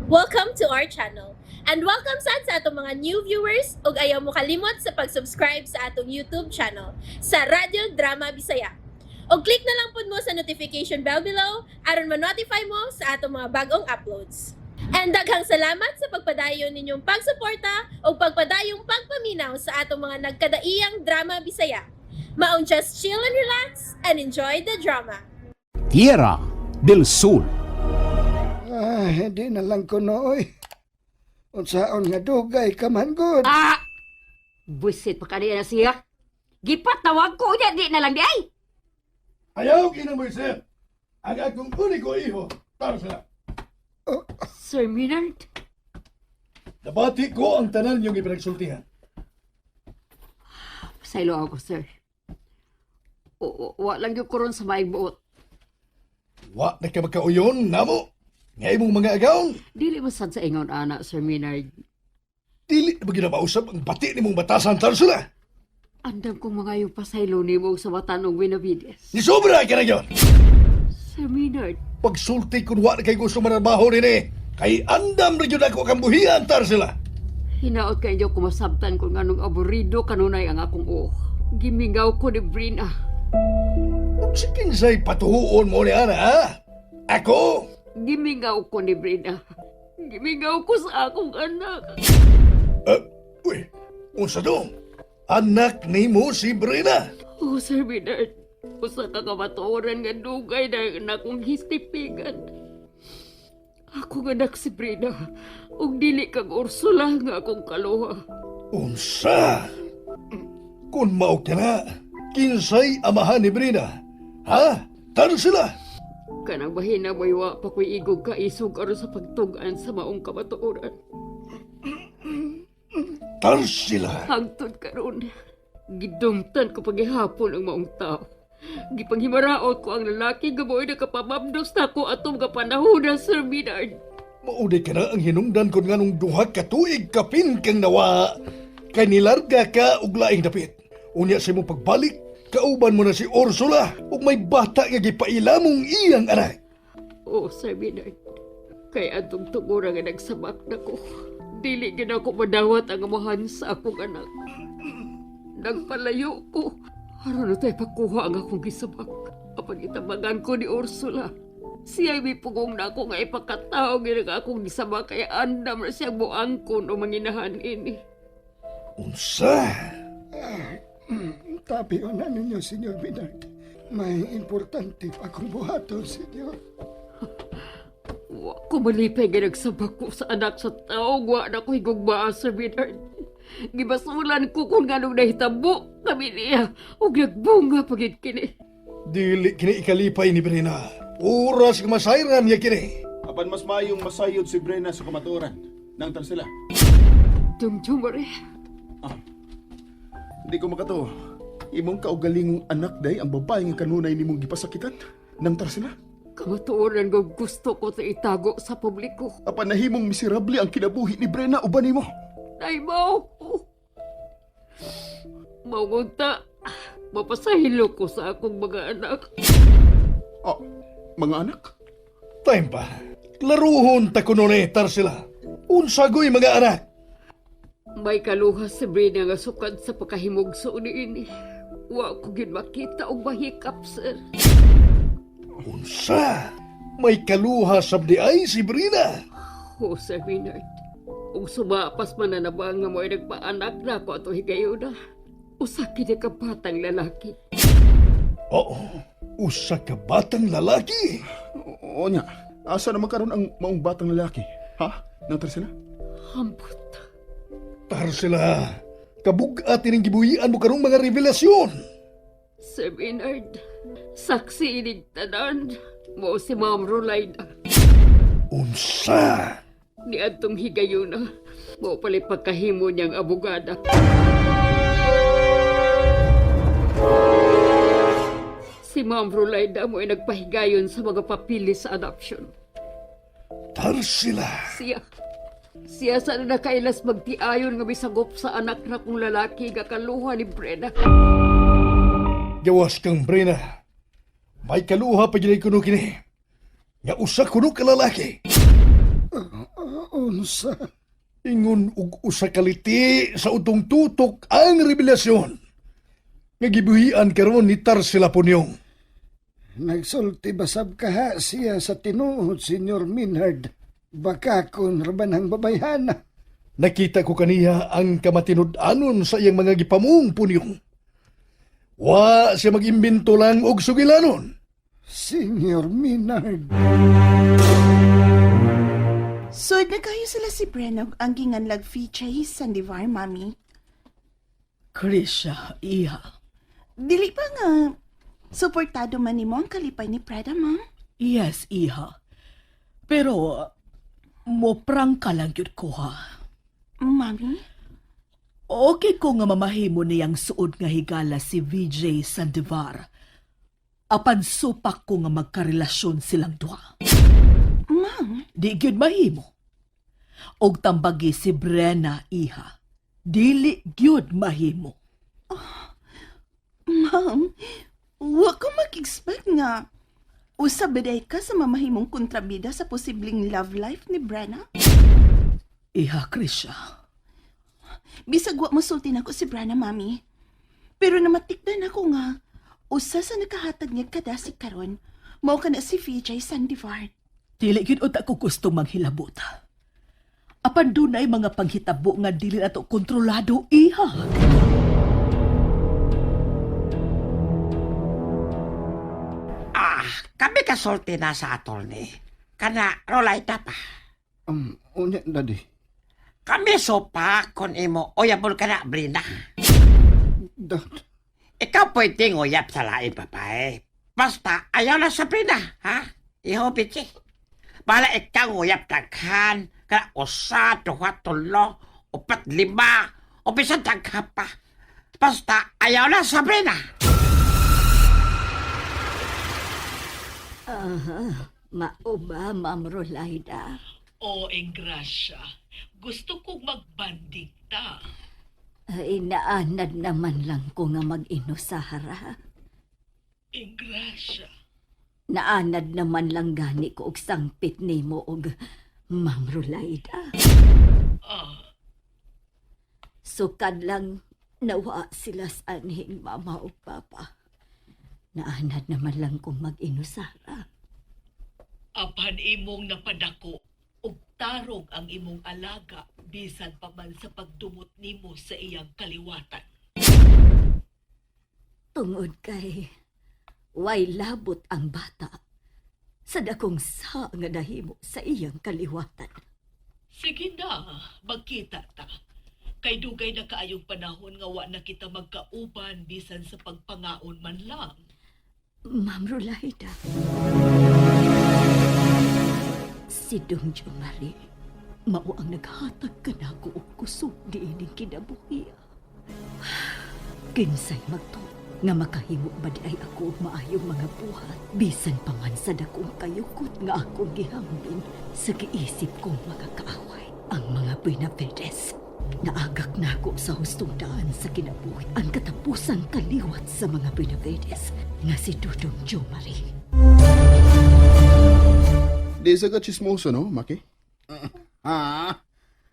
Welcome to our channel. And welcome sad sa atong mga new viewers ug ayaw mo kalimot sa pag-subscribe sa atong YouTube channel sa Radyo Drama Bisaya. Og click na lang pud mo sa notification bell below aron ma-notify mo sa atong mga bagong uploads. And daghang salamat sa pagpadayon ninyong pagsuporta ug pagpadayong pagpaminaw sa atong mga nagkadaiyang drama Bisaya. Maong just chill and relax and enjoy the drama. Tierra del Sol. Ah, hindi na lang ko nooy. Unsaon nga dugay ka man gud. Ah! Busit pa kaniya na siya. Gipatawag ko niya, di na lang di ay. Ayaw kinamoy, sir. Ang akong uniko iho. Tara sila. Sir Maynard, Nabati ko ang tanan niyong ipinagsultihan. pasaylo ako, sir. Wa lang yung kuron sa maing buot. Wa na ka magkauyon namo. Nga imong mga agaw. Dili mo sad sa ingon ana, Sir Maynard. Dili na ba ginabausap ang bati nimong batasan, Tarsula? Andam kong mga yung pasaylo nimo sa matanong Benavides. Ni sobra ka na yun. Sir Maynard, Pagsulti kung wa na kay gusto manarbaho nini. Kay andam rin yun ako kang buhian, Tarsula. Hinaot kay inyo kumasabtan kung anong aburido kanunay ang akong uok. Gimingaw ko ni Brina. Ug si kinsay patuhuon mo ni ana, ha? Ako? Gimingaw ko ni Brina. Gimingaw ko sa akong anak. Uy, unsa dong? Anak nimo si Brina. Oh, Sir Bernard, usa ka kamatuoran nga dugay na na akong histipigan. Akong anak si Brina, ug dili kang Ursula nga akong kaluha. Unsa? Kung mao ka na, kinsay amahan ni Brina? Ha? Taro sila. Kanang bahina mo'y wa pa ko'y igog kaisog aron sa pagtug-an sa maong kamatuoran. Taro sila. Hangtod karon, gidumtan ko paghihapon ang maong tao. Gipanghimaraot ko ang lalaki nga mo'y nakapamabdos nako atong mga panahon na, Sir Bernard. Maudi ka na ang hinungdan kon nganong duha ka tuig kapin kang nawa. Kay nilarga ka og laing dapit. Unya sa imong pagbalik, kauban mo na si Ursula ug may bata nga gipaila mong iyang anak. Oo, Sir Bernard. Kay atong tungura nga nagsabak na ko. Dili gid ako madawat ang amahan sa akong anak. Nagpalayo ko. Aron na tayo pakuha ang akong gisabak. Apan itabangan ko ni Ursula. Siya may pugong na ako nga ipakatao gid ang akong gisabak kay andam na siya buangkon o manginahan ini. Unsa? Tabi na ninyo, Senyor Bernard. May importante pa akong buhaton, Senyor. Wa ko malipay nga nagsabak ko sa anak sa tao. Wa na ko higugmaa, Sir Bernard. Gibasulan ko kung nganong nahitabo kami niya. Ug nagbunga pagid kini. Dili kini ikalipay ni Brina. Oras nga masayran niya kini. Apan mas mayong masayod si Brena sa kamatuoran. Nang sila. Dumdumare. Hindi ko makatuo. Imong kaugalingong anak day ang babae nga kanunay nimong gipasakitan. Nang sila. Kamatuoran nga gusto ko sa itago sa publiko. Apan nahimong miserable ang kinabuhi ni Brena uban nimo. Naimaw ko. Maunta, mapasahilo ko sa akong mga anak. Oh, mga anak? Time pa. Laruhon ta kuno ni Tarsila. Unsa goy mga anak? May kaluha si Brina nga sukad sa pagkahimugso niini. Wa ko gyud makita og mahikap, sir. Unsa? May kaluha sab di ay si Brina. Oh, Sir Maynard. Ug sumapas man na nabang nga mo'y nagpaanak na ako ato higayuna. Usa kini ka batang lalaki. Oo. Usa ka batang lalaki. Oo niya. Asa naman karon ang maong batang lalaki? Ha? Nang sila? Hambot. Tarsila. Kabug-at ining gibuhian mo karong mga revelasyon. Sir Maynard, saksi inig tanan. Mao si Ma'am Rolaida. Unsa? Ni adtong higayuna. Mao pala pagkahimo niyang abogada. Si Ma'am Rolaida mo ay nagpahigayon sa mga papili sa adoption. Tarsila. Siya. Siya sa nakailas magtiayon nga misagop sa anak na kong lalaki nga kaluha ni Brena. Gawas kang Brina. May kaluha pa gyud kuno kini. Nga usa kuno ka lalaki. Unsa? Ingon og usa ka liti sa utong tutok ang revelasyon. Nga gibuhian karon ni Tarsila Punyong. Nagsulti basab ka ha siya sa tinuod, Senyor Minhard. Baka kun rabanang babayhana. Nakita ko kaniya ang kamatinud-anon sa iyang mga gipamong Punyong. Wa siya mag-imbento lang og sugilanon. Senyor Minhard. Sud na kayo sila si Brenog ang ginganlag feature Sandivar, mami. Krisha, iha. Dili pa nga suportado man nimo ang kalipay ni Preda, ma'am. Yes, iha. Pero, mo prangka lang yun ko ha. Mami, Okay ko nga mamahimo niyang suod nga higala si VJ Sandivar. Apan supak ko nga magkarelasyon silang duha. ma'am, Di gyud mahimo. Og tambagi si Brenna, iha. Dili gyud mahimo. ma'am, wa ko mag-expect nga usa biday ka sa mamahimong kontrabida sa posibleng love life ni Brenna. Iha, Krisha. Bisag wa mosulti nako si Brenna, mami. Pero namatikdan ako nga usa sa nakahatag niya kadasig karon mao kana si VJ Sandivar. Dili gyud unta ko gusto manghilabot. Apan dunay mga panghitabo nga dili nato kontrolado, iha. Ah, kami kasulti na sa attorney. Kana, rolay ta pa. Unya, daddy. Kami sopa kon imo oyabol ka na, Brina. Dad, Ikaw pwede nguyap sa lain, babae. Basta, ayaw na sa Brina, ha? Iho, bitsi. Bala ikaw nguyap daghan. Kana usa, duha, tulo, upat, lima, o bisan daghan pa. Basta, ayaw na sa Brina. Aha, mao ba, Ma'am Rolaida? O, Engrasya, gusto kong magbanding ta. Ay, naanad naman lang ko nga mag-inusahara. Engrasya. Naanad naman lang gani ko og sangpit nimo og Ma'am Rolaida. Ah, Sukad lang nawa sila sa anhing mama o papa. Naanad naman lang kong mag-inusara. Apan imong napadako ug tarong ang imong alaga bisan pa man sa pagdumot nimo sa iyang kaliwatan. Tungod kay way labot ang bata sa dakong sa nga nahimo sa iyang kaliwatan. Sige na, magkita ta. Kay dugay na kaayong panahon nga wa na kita magkauban bisan sa pagpangaon man lang. Ma'am Rolaida. Si Dong Jomari, mao ang naghatag kanako og kusog diining kinabuhi. Kinsay magto nga makahimo ba di ay ako og maayong mga buhat bisan pa man sa dakong kayukot nga akong gihambin sa giisip kong mga kaaway ang mga Benavides. Naagak nako sa hustong daan sa kinabuhi ang katapusang kaliwat sa mga Benavides nga si Dudong Jomari. Di sa ka chismoso, no, Maki? Ha?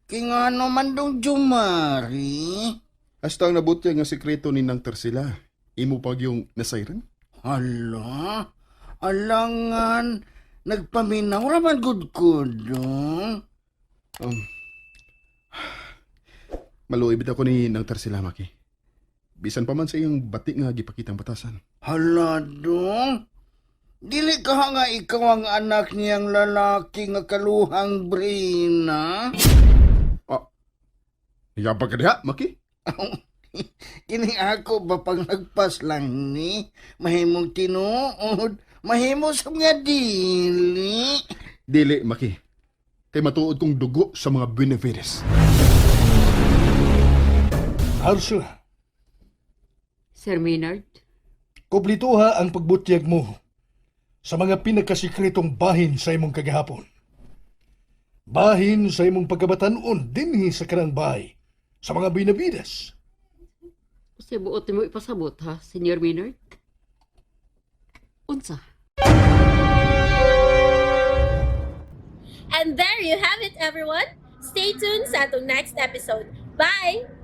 Kingano man dong Jumari? Hasta ang nabutya nga sekreto ni Nang Tarsila. Imo pag yung nasayran? Hala? Alangan, nagpaminaw raman gud ko dong. Maluibit ako ni Nang Tarsila, Maki. Bisan pa man sa iyang bati nga gipakitang batasan. Hala dong. Dili ka nga ikaw ang anak niyang lalaki nga kaluhang Brina. Yabag ka diha, Maki? Kini ako ba pag nagpas lang ni? Mahimong tinuod, mahimo sa mga dili. Dili, Maki. Kay matuod kong dugo sa mga Benavides. Ursula, Sir Maynard? kuplituha ang pagbutyag mo sa mga pinakasikretong bahin sa imong kagahapon. Bahin sa imong pagkabatanon dinhi sa kanang bahay sa mga Benavides. Sa buot mo ipasabot ha, Senior Maynard? Unsa? And there you have it, everyone. Stay tuned sa atong next episode. Bye!